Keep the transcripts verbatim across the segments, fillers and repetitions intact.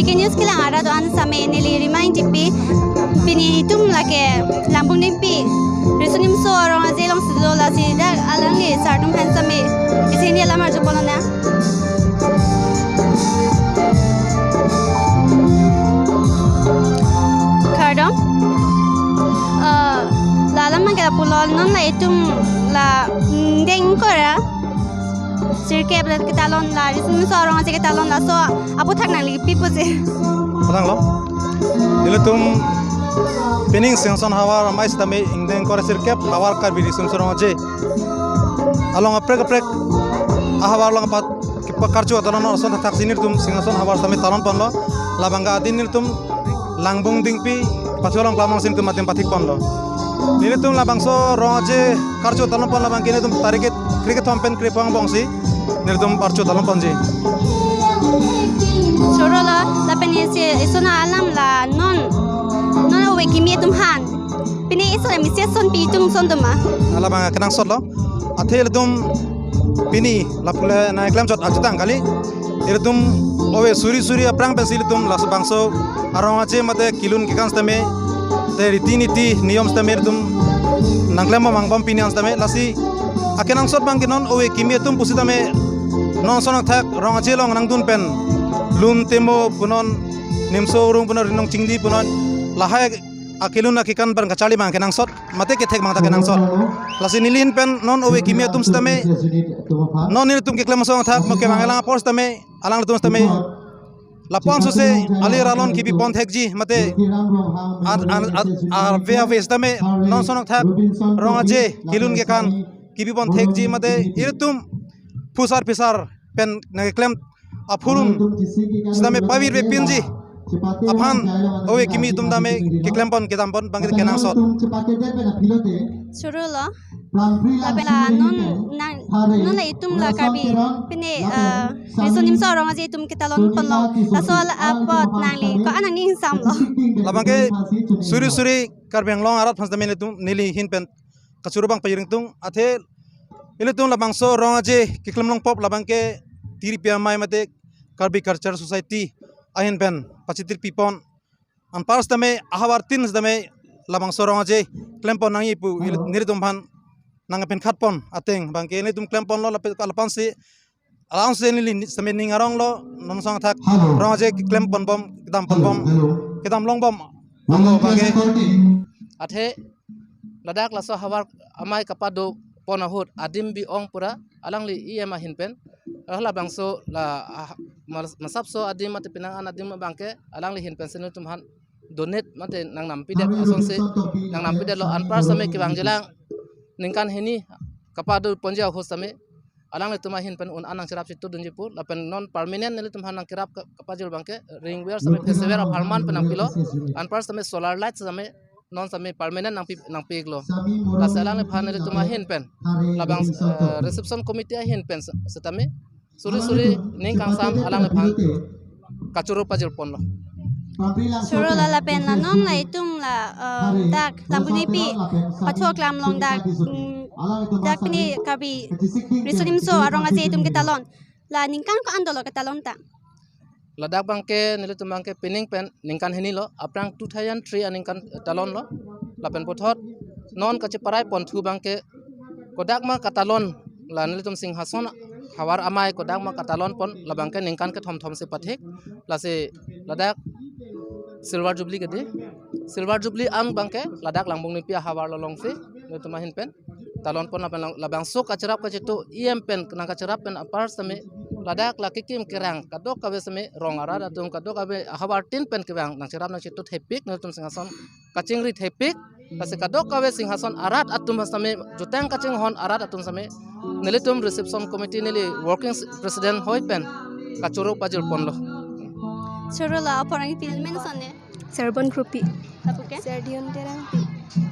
K K News kelang arat do-an sitame neli remind chipi, pini itum lake Langbung Dengpi Riso Nimso Rong Aje alongsi dolo, lasi dak alangli sar atum aphan sitame isi hini alam arjuponlonang. Kardom. Eh, la alam abangke lapulo, non la itum la, mm, ingdeng ingkoi ra sirkep la ketalon, la Riso Nimso Rong Aje ketalon, laso aputhak nangli pi pusi. Patanglo. Nelitum pining Singhason havar amei sitame ingdeng ingkoi ra sirkep havar Karbi Riso Nimso Rong Aje along kaprek kaprek ahavar along pat kepakarcho talon ason thakthaksi nelitum Singhason havar sitame talonponlo. Labangke adin nelitum Langbung Dengpi pathu along klam alongsi nelitum adim pathikponlo. Nelitum labangso Rong Aje karcho talonpon labangke nelitum tarik kre-, kre-kethom pen krephongo angbongsi nelitum karcho talonponji. Chorolo, lapen isi, isono alam la non, non ove kimi atum aphan, pini isono misi ason pi itum ason doma. Labang kenangsotlo. Athe ilitum pini lapu le nangklemchot ajutang kali. Ilitum ove suri suri aphrang pensi ilitum labangso arong aje mate kelun kekan sitame, te riti niti niyom sitame ilitum nangklembom angbong pini an sitame, lasi akenangsot abangke non ove kimi atum pusitame non ason athak Rong Aje along nangdun pen lun temo punon, nimso urung punon, rinong chingdi punon, lahai akelun akekan abang kacharli abang kenangsot, mate kethek abang ta kenangsot. Lasi neli ahin pen non ove kimi atum sitame, non nelitum keklem ason athak mo kevang elang apor sitame, alanglitum sitame lapu-an sose ali ralon kepipon thekji mate ar, ar, ar, arve ave sitame non ason athak Rong Aje kelun kekan kepipon thekji mate ilitum phusar phisar pen nangkeklem aphuron sitame pavirve pinji aphan ove kimi atum tame keklempon kedampon abangke kenangsot. Chorolo. Lapen la non nang, non la itum la Karbi pini, eh, Riso Nimso Rong Aje itum ketalonponlo, laso la apot nangli ko-an nangning ingsamlo? Labangke suri suri Karbi Anglong arat aphan sitame nelitum, neli ahin pen kachoro abang pajir ingtung, athe ilitum labangso Rong Aje keklem longpo labangke Tiripi Amei mate Karbi Culture Society ahin pen pachitirpipon. Anpar sitame ahavartin sitame labangso Rong Aje klempon nangji pu il-, nelitum aphan nangpinkhatpon ateng abangke nelitum klemponlo lapen, lapu-ansi alang se neli sitame ning aronglo, non ason athak Rong Aje keklemponbom, kedamponbom, kedam longbom. Amo abangke. Athe ladak laso havar amei kapadopon ahut adim bi-ong pura, alangli E M ahin pen, ah, labangso la, ah, mas-, masapso adim mate penang an adim abangke alangli ahin pensi nelitum aphan donate mate nangnampidetpo asonsi nangnampidetlo. Anpar sitame kevangjilang ningkan hini kapadoponji ahut sitame alanglitum ahin pen un-an nangcherap chitudunji pu lapen non permanent nelitum aphan nangcherap ka-, kapajir abangke ring wear sitame face wear apharman pen nangpilo. Anpar sitame solar light sitame non sitame permanent nangpi, nangpi-iklo. Lasi alangliphan nelitum ahin pen labang, eh, reception committee ahin pen se-, sitame suri suri ning kangsam alangliphan kachoro pajirponlo. Chorolo, lapen la non la itum la, eh, dak Langbung Dengpi pathu aklam along dak, mm, dak pini Karbi Riso Nimso Rong Aje itum ketalon la ningkan ko-an dolo ketalon ta? Ladak abangke nelitum abangke pining pen ningkan hini lo, aphrang two thousand three aningkan talonlo. Lapen puthot non kacheparai ponthu abangke kodak ma katalon, la nelitum Singhason havar amei kodak ma katalonpon labangke ningkan kethom thomsi pathik. Lasi ladak Silver Jubilee kedi, Silver Jubilee an abangke ladak Langbung Dengpi ahavar alongsi nelitum ahin pen talonpon lapen lang-, labangso kacherap kachitu E M pen nangkacherap pen apar sitame ladak la kekim kerang kadokave sitame rong arat atum kadokave ahavartin pen kevang nangcherap nangchitu thepik, nelitum Singhason kachingri thepik. Lasi kadokave Singhason arat atum sitame, jutang kachinghon arat atum sitame nelitum reception committee neli working president hoi pen kachoro pajirponlo. Chorolo, apor nangpi, men kosonne? Serbon Krupi. Lapuke? Serdion Terangpi.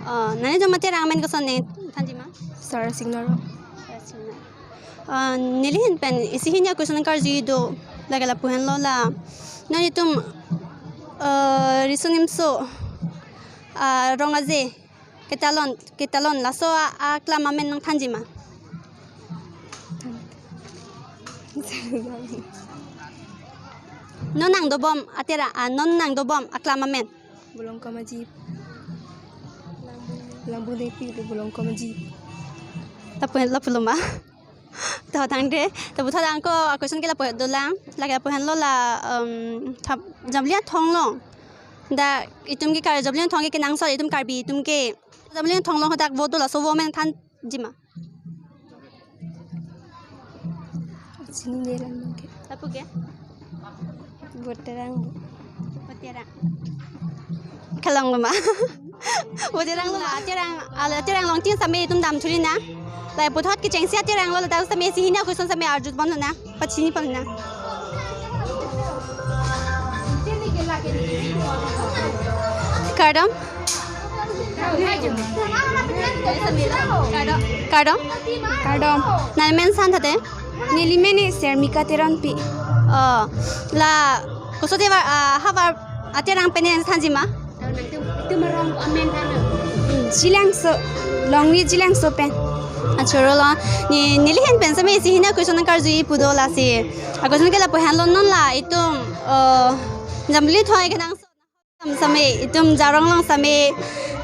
Oh, nanglitum amen kosonne thanji ma? Sar Singnaro. Sar Singnaro. Ah, neli ahin pen isi hini a-question karju do, lake lapu henlo la. Non itum, eh, Riso Nimso, ah, Rong Aje ketalon, ketalon laso a, aklam amen nangthanji ma? Non nangdobom aterang, ah, non nangdobom aklam amen. Bolong Kamajip. Langbung Dengpi, Bolong Kamajip. Lapu, lapu lo ma? To tangte, to puthot ako, a-question ke lapu dolang, lake lapu henlo la, um, thap, Jaintia Thong along. Dak itum ke Kar-, Jaintia Thong ke kenangsot itum Karbi atum ke. Jaintia Thong along hadak vo do laso vo amen thanji ma? Chinine lang ke. Lapu ke? Voterang. Voterang. Kalang ma? Voterang lo ma? Aterang, ala aterang along tin same itum dam thuli nang. Lahei puthot kechengsi aterang lo, ladak same isi hini a-question same arjupon lonang. Pachini pon nang. Kardom? Kardom? Kardom. Nangli men san thate? Neli men Sermika Teronpi. Oh, la koso te var, ah, havar aterang pen nangthanji ma? Itum, itum arong amen than. Hmm, Jilangso, Longri Jilangso pen. Achoro lo, ne, neli ahin pen same isi hini a-question nangkarjui pu do lasi. A-question ke lapu henlo, non la itum, uh, Jaintia Thong kenangsot same, itum Jarong along same,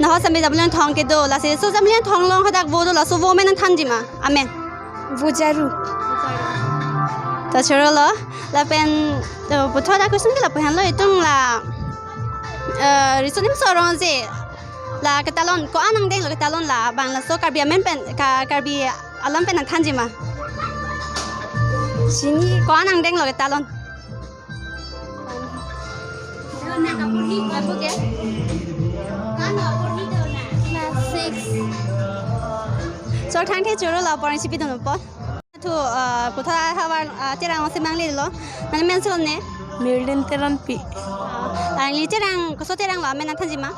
nahok same Jaintia Thong kedo, lasi laso Jaintia Thong along hadak vo do laso vo amen nangthanji ma? Amen. Vojaru. To choro lo, lapen, to puthot a-question ke lapu henlo, itum la, eh, riso nimso arong aje la ketalon, ko-an angdeng lo ketalon, labang laso Karbi amen pen, Ka-, Karbi alam pen nangthanji ma? Chinine. Ko-an angdeng lo ketalon? Class six. Chok thangthe, choro lo, porong chipidun po. To, ah, puthot havar, ah, aterang isi manglelo. Nangli men si lo ne? Mirlin Teronpi. Ah, nangli aterang, koso aterang lo amen nangthanji ma?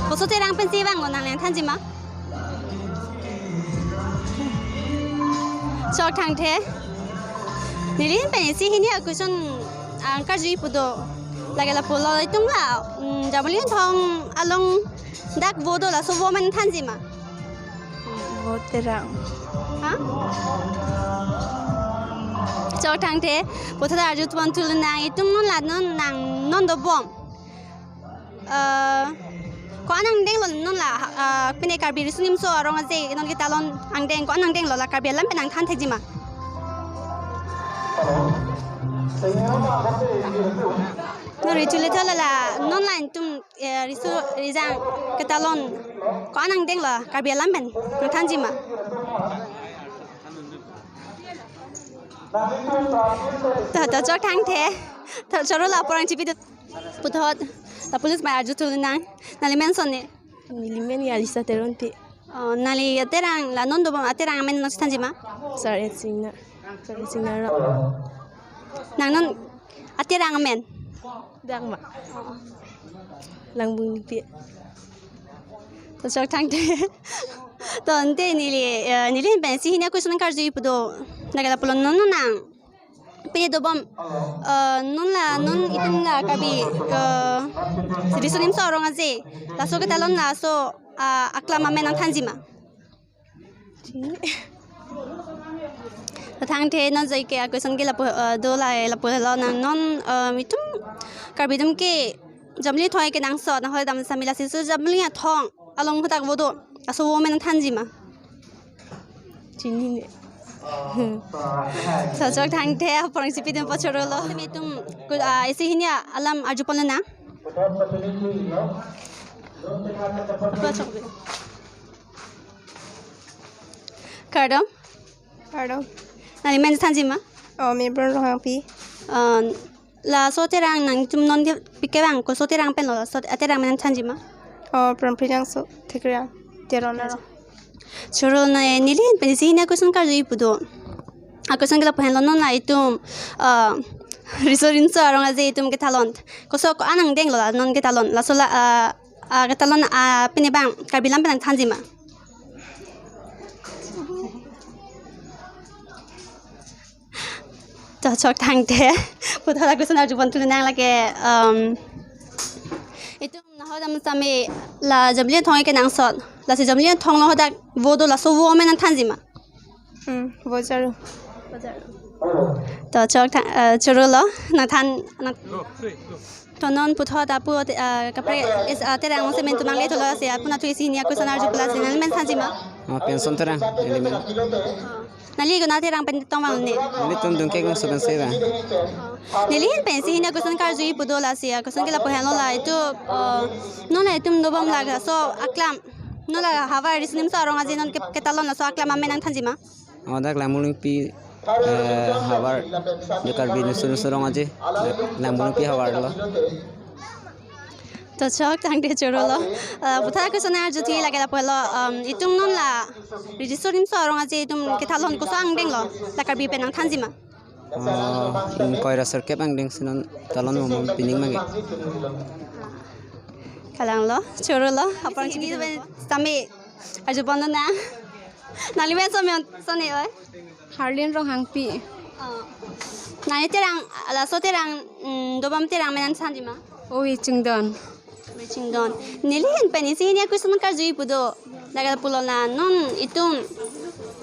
Koso aterang pensi vang lo, nangli nangthanji ma? Chok thangthe. Neli ahin pen isi hini a-question, ah, nangkarjui pu do. Lake lapu lo, itum la, mm, Jaintia Thong along dak vo do, laso vo amen nangthanji ma? Voterang. Ha? Chok thangthe, puthot arjupon thu lonang, itum non la non nang, non dobom. Eh, ko-an angdeng lo non la, eh, pine Karbi riso nimso arong aje non ketalon angdeng, ko-an angdeng lo la Karbi alam pen nangthan thekji ma? Non riso le thala la, non la itum, eh, riso rijang ketalon ko-an angdeng lo Karbi alam pen nangthanji ma? To, to chok thangthe. To choro lo, porong chipidun. Puthot, ta police mai arju thu lonang. Nangli men son ne? Neli men Alisa Teronpi. Oh, nangli aterang la non dobom aterang amen nangthanji ma? Sar-et Singnar. Sar-et Singnar lo. Nang non aterang amen? Dak ma. Langbung Dengpi. To chok thangthe. To ante neli, eh, neli ahin pen isi hini a-question nangkarjui pu do. Lake lapu lo, non non nang pine dobom, eh, non la, non itum la Karbi, eh, riso nimso arong aje, laso ketalon laso, ah, aklam amen nangthanji ma? Chinine. To thangthe, non joi ke a-question ke lapu, eh, do la, lapu lo nang non, eh, itum Karbi atum ke Jaintia Thong kenangsot, nahok dam same, lasi laso Jaintia Thong along hadak vo do, laso vo amen nangthanji ma? Chinine. To chok thangthe, porong chipidun po, choro lo. Itum ku, ah, isi hini alam arjupon lonang. Kardom? Kardom. Nangli men thanji ma? Oh, Mebron Ronghangpi. Ah, laso aterang nangtum non ke pike vang, koso aterang pen lo, laso aterang pen nangthanji ma? Oh, Prampriyangso Thekrang, Teron arong. Choro lo, neli ahin pen isi hini a-question karjui pu do. A-question ke lapu henlo, non la itum, ah, riso nimso arong aje itum ketalon, koso ko-an angdeng lo la non ketalon, laso la, ah, ah, ketalon, ah, pine abang Karbi alam pen nangthanji ma? To chok thangthe, puthot a-question arjupon thu lonang lake, um, itum nahok dam same la Jaintia Thong kenangsot, lasi Jaintia Thong along hadak vo do, laso vo amen nangthanji ma? Hmm, Vojaru. Vojaru. To chok tha-, eh, chorolo, nangthan, nang-, to non puthot apu, eh, kaprek, is, eh, Terang Longsemen atum nangle thulasi, apu nathu isi hini a-question arjupo lasi, nangli men thanji ma? Oh, Penson Terang, neli men. Nangli konat Terang pen tong ma ne? Nelitum Dungkek Longso pensi ba. Neli hin pensi hini a-question karjuji pu do lasi, a-question ke lapu henlo la itum, eh, non la itum dobom la laso aklam, non la havar Riso Nimso Rong Aje non ke-, ketalon laso aklam amen nangthanji ma? Oh, dak Langbung Lingpi, eh, havar, dak Karbi Riso Nimso Rong Aje, dak Langbung Lingpi havar lo. To chok tangte chorolo. Eh, puthot a-question arju thi lake lapu lo, um, itum non la Riso Nimso Rong Aje itum ketalon koson angdeng lo, la Karbi pen nangthanji ma? Oh, ingkoi ra sirkep angdeng si non talon mo mo pining mage. Kalang lo, chorolo, apor chini ben sami arjupon lonang. Nangli men sami on, soni oi. Harlin Ronghangpi. Oh. Nangli Terang, laso Terang, mm, dobom Terang men nangthanji ma? Ove Chingdon. Ove Chingdon. Neli hin pen isi hini a-question karjuji pu do. Dak lapu lo la non itum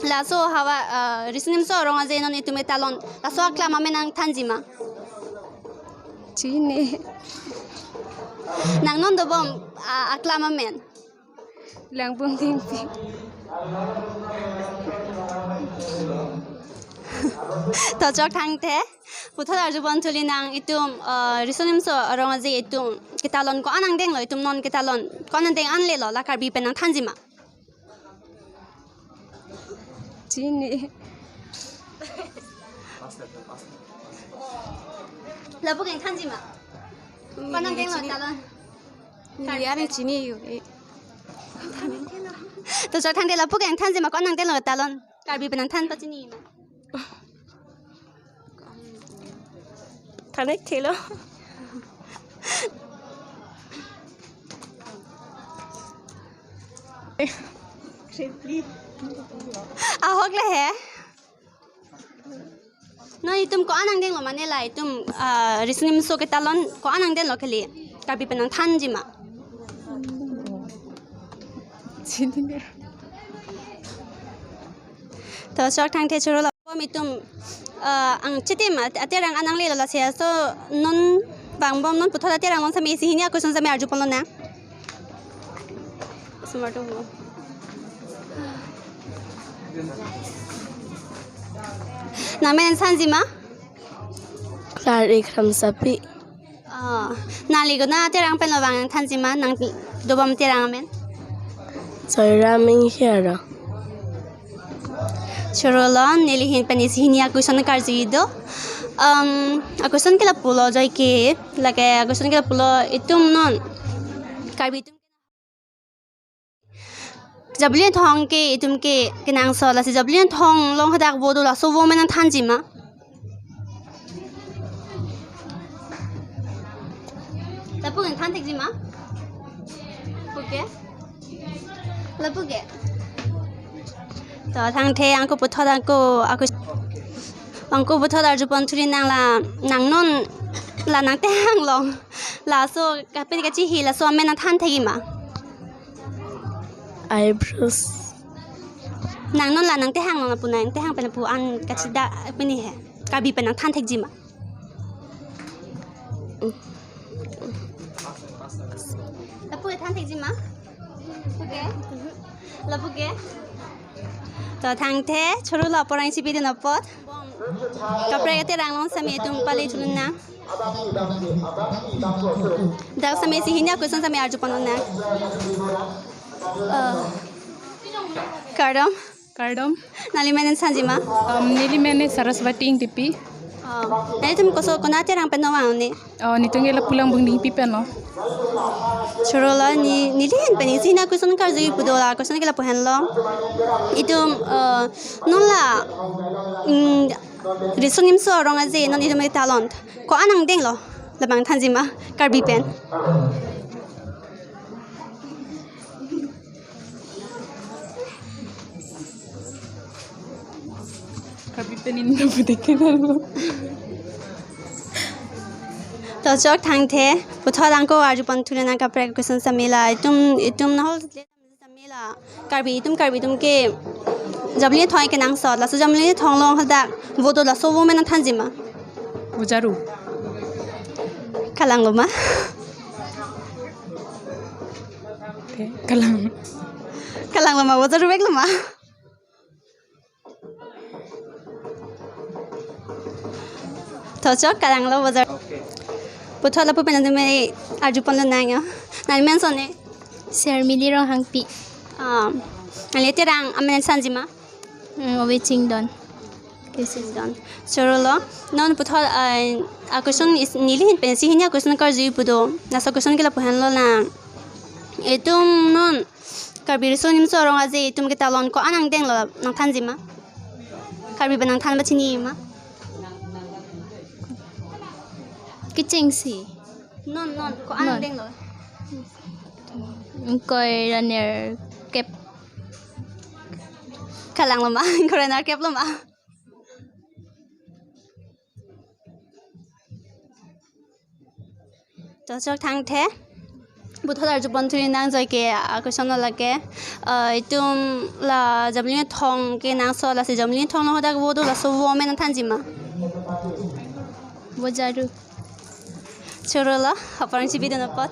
laso havar, eh, Riso Nimso Rong Aje non itum ketalon laso aklam amen nangthanji ma? Chini. Nang non dobom, ah, aklam amen. Langbung Lingpi. To chok tangte, puthot arjupon thu lonang itum, eh, Riso Nimso Rong Aje itum ketalon ko-an angdeng lo, itum non ketalon ko-an angdeng anle lo, la Karbi pen nangthanji ma? Chini. Lapu ke nangthanji ma? Ko-an angdeng lo ketalon? Neli ani chini yo, eh. To chok tangte lapu ke nangthanji ma, ko-an angdeng lo ketalon? Karbi pen nangthan pachini ma? Than-ik thelo. Ahok le he. Non itum ko-an angdeng lo mane la itum, ah, Riso Nimso ketalon ko-an angdeng lo kali, Karbi pen nangthanji ma? Chini ne. To chok tangte chorolo, itum, ah, ang chitim a-, aterang an nangle lo lasi, so non vangbom, non puthot aterang along sami isi hini a-question sami arjupon lonang. Sumar tu mo. Nang men thanji ma? Klar-ik Ramsapi. Oh, nangli konat Terang pen lo vang, nangthanji ma, nang dobom Terang amen? Joyram Inghi Aro. Chorolo, neli hin pen isi hini a-question karjuji do. Um, a-question ke lapu lo joi ke, lake a-question ke lapu lo itum non Karbi itum Javelin thong ke itum ke kenangsot, lasi javelin thong along hadak vo do, laso vo amen nangthanji ma? Lapu ke nangthan thekji ma? Puke? Lapu ke? To tangte angko puthot angko, ako, angko puthot arjupon thu lonang la, nang non la nangtehang along, laso kaprek kachihi laso amen nangthan thekji ma? Eyebrows. Nang non la nangtehang along lapu, nangtehang pen lapu an kachida pini he. Karbi pen nangthan thekji ma? Lapu ke than thekji ma? Lapu ke? Lapu ke? To tangte, chorolo, apor nangchipidun apot. Kaprek aterang along sami itum pali thu lonang. Dak sami isi hini a-question sami arjupon lonang. Eh, kardom. Kardom. Nangli men thanji ma? Um, neli men Saraswati Ingtipi. Oh, nangtum koson konat aterang pen nangvang ne? Oh, netum ke lapu Langbung Lingpi pen lo. Chorolo, ne, neli hin pen isi hini a-question karjuji pu do, la question ke lapu henlo. Itum, eh, non la, mm, Riso Nimso Rong Aje non itum ketalon ko-an angdeng lo, labang thanji ma, Karbi pen? Karbi pen in lo pute ke lo. To chok tangte, puthot angko arjupon thu lonang kaprek a-question sami la, itum, itum nahol sami la, Karbi itum, Karbi itum ke Javelin thong kenangsot, laso javelin thong along hadak vo do, laso vo amen nangthanji ma? Vojaru. Kalang lo ma? Oke, kalang. Kalang lo ma? Vojaru vek lo ma? To chok, kalang lo, vojaru. Puthot lapu pen nanglitum arjupon lonang yo. Nangli men son ne? Sharmili Ronghangpi. Um, nangli terang amen nangthanji ma? Hmm, Ove Chingdon. Ove Chingdon. Choro lo. Non puthot, uh, a question is, neli ahin pen isi hini a question karjuji pu do. Laso question ke lapu henlo lang. Itum non Karbi Riso Nimso Rong Aje itum ketalon ko-an angdeng lo nangthanji ma? Karbi pen nangthan ba chini ma? Kechengsi. Non, non, ko-an Non. angdeng lo? Ingkoi ra nerkep. Kalang lo ma? Ingkoi ra nerkep lo ma? To chok, thangthe. Puthot arjupon thu nang joi ke, a question lo lake. Uh, itum la javelin thong kenangsot, lasi javelin thong along hadak vo do, laso vo amen nangthanji ma? Vojaru. Choro lo, apor nangchipidun apot.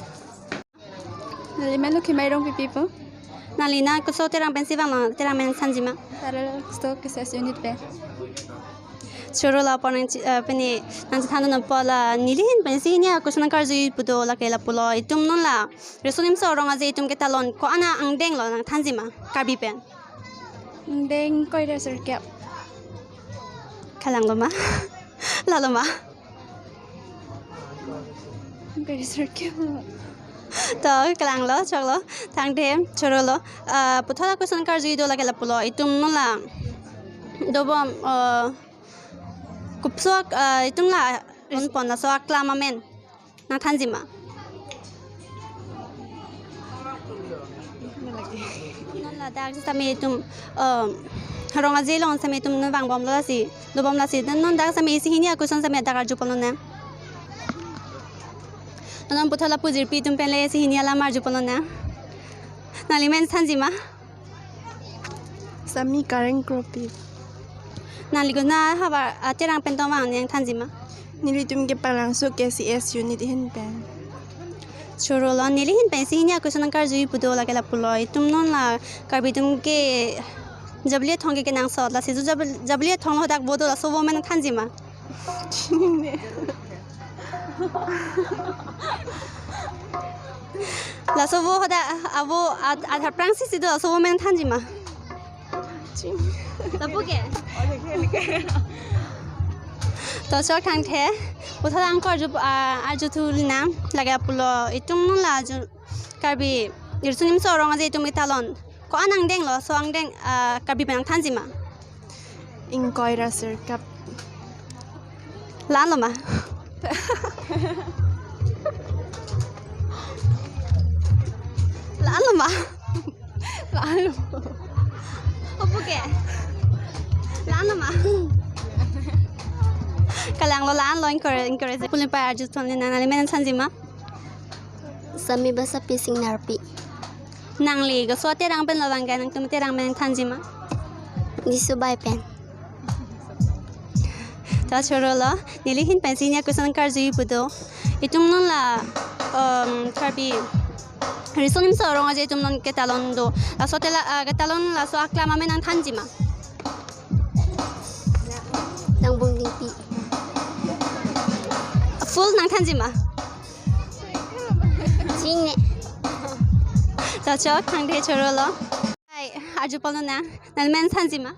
Neli men Lokhimai Rongpipi pu. Nangli nang koso terang pensi vanglo, terang amen nangthanji ma? Parallel stock S S unit pen. Choro lo, apor nangchi-, eh, pini nangchethandun apot la, neli ahin pensi hini a question karjuji pu do, lake lapu lo, itum non la Riso Nimso Rong Aje itum ketalon ko-an angdeng lo nangthanji ma Karbi pen? Angdeng ingkoi ra sirkep. Kalang lo ma? La lo ma? Ingkoi ra sirkep. To kalang lo, chok lo, thangthe, choro lo. Ah, puthot a question karjuji do, lake lapu lo, itum non la dobom, ah, kopso ak-, ah, itum la ronpon, laso aklam amen nangthanji ma? Non ladak sitame itum, um, Rong Aje along sitame itum non vangbom lo lasi, dobom lasi. Non dak sitame isi hini a question sitame dak arjupon lonang. Non puthot lapu jirpi atum pen le isi hini alam arjupon lonang. Nangli men nangthanji ma? Sami Kareng Kropi. Nangli ko na havar, ah, terang pen tong vang nangthanji ma? Nelitum ke Palangso K C S unit ahin pen. Choro lo, neli ahin pensi hini a question karjuji pu do, lake lapu lo, itum non la Karbi atum ke javelin thong ke kenangsot, lasi jo javel-, javelin thong along hadak vo do, laso vo amen nangthanji ma? Chini ne. Laso vo hadak, avo ad-, adhar prang si si do, laso vo amen nangthanji ma? Chini. Lapu ke? To chok, thangthe. Puthot angko arju, ah, arjuthu lonang, lake lapu lo, itum non la arju Karbi Riso Nimso Rong Aje itum ketalon ko-an angdeng lo, laso angdeng, ah, Karbi pen nangthanji ma? Ingkoi ra sirkep. La-an lo ma? La-an lo ma? La-an lo. Opo ke? La-an lo ma? Kalang lo, la-an lo, encourage, encourage. Pulin pa arjuthu lonang, nangli men nangthanji ma? Sami Basapi Singnarpi. Nangli koso terang pen lo vang ke, nangtum terang amen nangthanji ma? Jisu Bai pen. To choro lo, neli ahin pensi hini a question karjuji pu do. Itum non la, um, Karbi Riso Nimso Rong Aje itum non ketalon do. Laso tela, ah, ketalon laso aklam amen nangthanji ma? Langbong Dingpi. Full nangthanji ma? Chini ne. To chok, thangthe, choro lo. Hai, arjupon lonang. Nangli men nangthanji ma?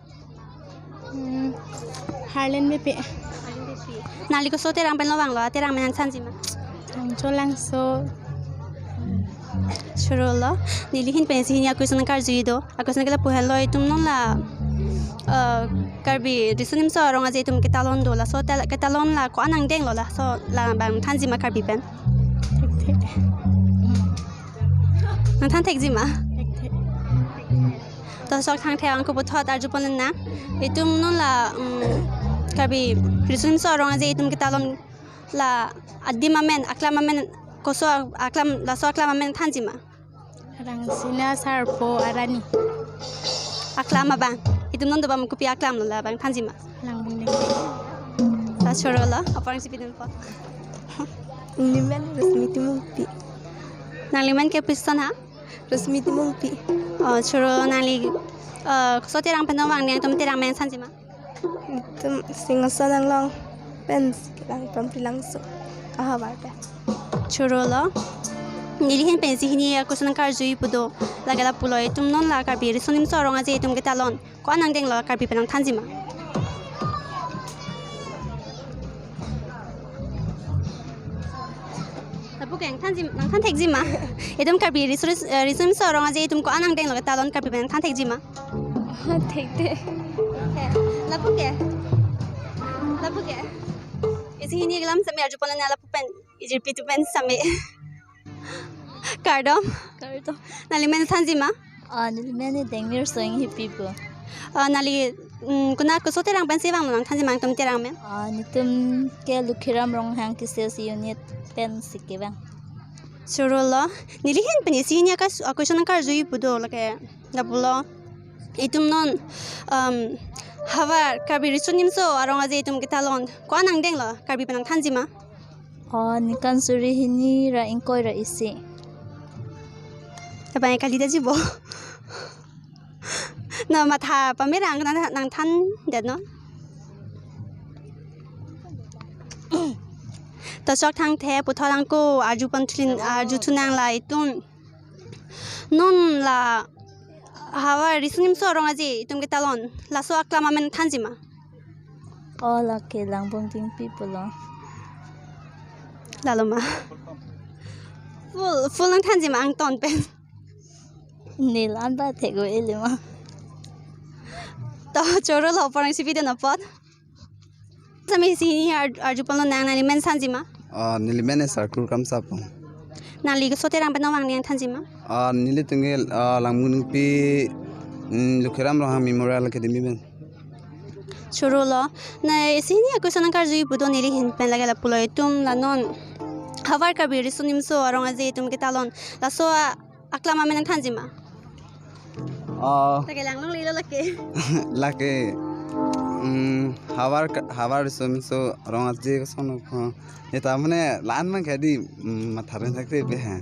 Hmm, Harlen Beypi. Nangli koso terang pen lo vanglo, terang amen nangthanji ma? Thangcho Langso. Choro lo, neli ahin pensi hini a question karjuji do. A question ke lapu henlo, itum non la, eh, Karbi Riso Nimso Rong Aje itum ketalon do, laso tel-, ketalon la ko-an angdeng lo, laso la abang nangthanji ma Karbi pen? Thekthe. Nangthan thekji ma? Thekthe. To chok, thangthe, angko puthot arjupon lonang. Itum non la, um, Karbi Riso Nimso Rong Aje itum ketalon la adim amen, aklam amen, koso aklam, laso aklam amen nangthanji ma? Rangsina Sarpo Arani. Aklam abang. Itum non dobom kopi aklam lo, labang thanji ma? Langbong Ningpi. Ta choro lo, apor nangchipidun po. Nelimen Rosmi Timungpi. Nanglimen kopi ason ha? Rosmi Timungpi. Oh, choro nangli, eh, koso terang pen dovang, nangtum terang amen thanji ma? Itum Singhason Anglong pen si kelang Prampi Langso ahavar pen. Choro lo. Neli ahin pen isi hini a-question nangkarjuji pu do. Lake lapulo, itum non la Karbi Riso Nimso Rong Aje itum ketalon ko-an angdeng lo, Karbi pen nangthanji ma? Lapu ke nangthanji, nangthan thekji ma? Itum Karbi Riso, Ris-, eh, Riso Nimso Rong Aje itum ko-an angdeng lo ketalon, Karbi pen nangthan thekji ma? Thekde. Lapu ke? Lapu ke? Isi hini kelam same arju ponlo, nang lapu pen, ijirpi tu pen same. Kardom. Kardom. Nanglimen thanji ma? Ah, nelimen Dengmir Soing Hipi pu. Ah, nangli, mm, konat koso terang pen si vanglo, nangthanji ma nangtum terang amen? Ah, netum ke Lukhiram Ronghang K C S unit pen si kevang. Choro lo. Neli ahin pen isi hini a-question nangkarjuji pu do, lake lapulo, itum non, um, havar Karbi Riso Nimso Rong Aje itum ketalon ko-an angdeng lo, Karbi pen nangthanji ma? Oh, ningkan suri hini ra ingkoi ra isi. Tabang kali daji bo. Na matha pamerang nang, nangthan det non. To chok thangthe puthot angko arju pon thulin, arju thunang la itum. Non la havar Riso Nimso Rong Aje itum ketalon, laso aklam amen thanji ma? Oh, lake Langbong Dingpi pulo. Lalo ma? Full, full nangthanji ma angton pen? Neli la-an ba thek-o-e le ma. To choro lo, apor nangchipidun apot. Same isi hini ar-, arju ponlo, nang, nanglimen thanji ma? Ah, nelimen Sarkur Kramsa pu. Nangli koso terang pen dovang, nangthanji ma? Ah, nelitum ke, ah, Langbong Ningpi, mm, Lukhiram Ronghang Memorial Academy pen. Choro lo. Na isi hini a-question nangkarjuji pu do neli ahin pen, lake lapulo, itum la non havar Karbi Riso Nimso Rong Aje itum ketalon, laso a-, aklam amen nangthanji ma? Oh. Lake lang longlelo lake. Lake, mm, havar ka-, havar Riso Nimso Rong Aje koson ho. Eta mane la-an mang kadi, mm, matha ren thakre pe ha.